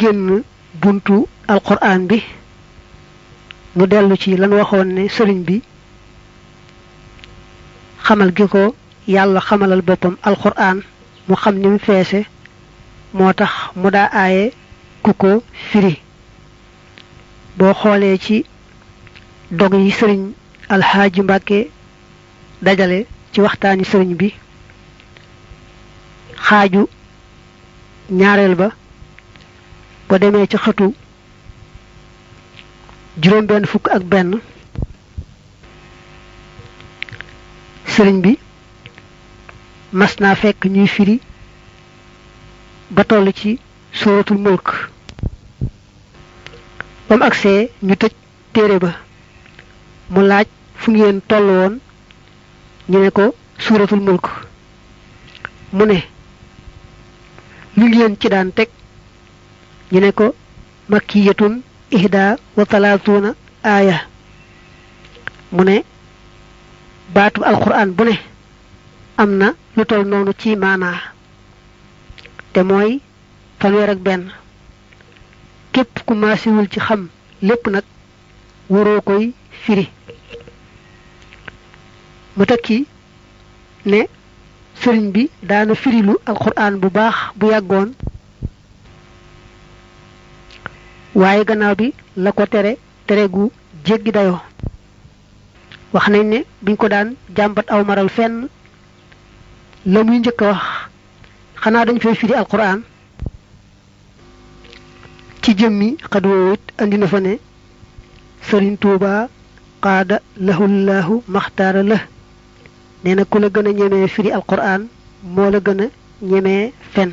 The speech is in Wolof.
génn buntu alquran bi mu dellu ci lan waxoon ne sëriñ bi xamal gi ko yàlla xamalal boppam alquran mu xam ni mu feese moo tax mu daa aaye ku ko firi boo xoolee ci dog yi sëriñ alxaaji Mbàkke dajale ci waxtaani sëriñ bi xaaju ñaareel ba bo demee ci xëtu juróom benn fukk ak benn sëriñ bi mas naa fekk ñuy firi ba toll ci suratul mulk bam agsee ñu tëj téere ba mu laaj fu ngeen toll woon ñu ne ko suratul mulk mu ne lu ngeen ci daan teg ñu ne ko makkiyatun ihda wa talaatuna aaya mu ne baatu alquran bu ne am na lu toll noonu ci maanaa te mooy fanweer ak benn képp ku maasiwul ci xam lépp nag waroo koy firi mu tekki ne sëriñ bi daana firilu alquran bu baax bu yàggoon waaye gannaaw bi la ko tere gu jéggi dayoo wax nañ ne buñ ko daan jàmbat aw maral fenn la muy njëkk a wax xanaa dañ fay firi alquran ci jëmmi xadwoowit andi na fa ne sëriñ Tuuba qaada lahullahu maxtaara la nee na ku la gën a ñemee firi alquran moo la gën a ñemee fen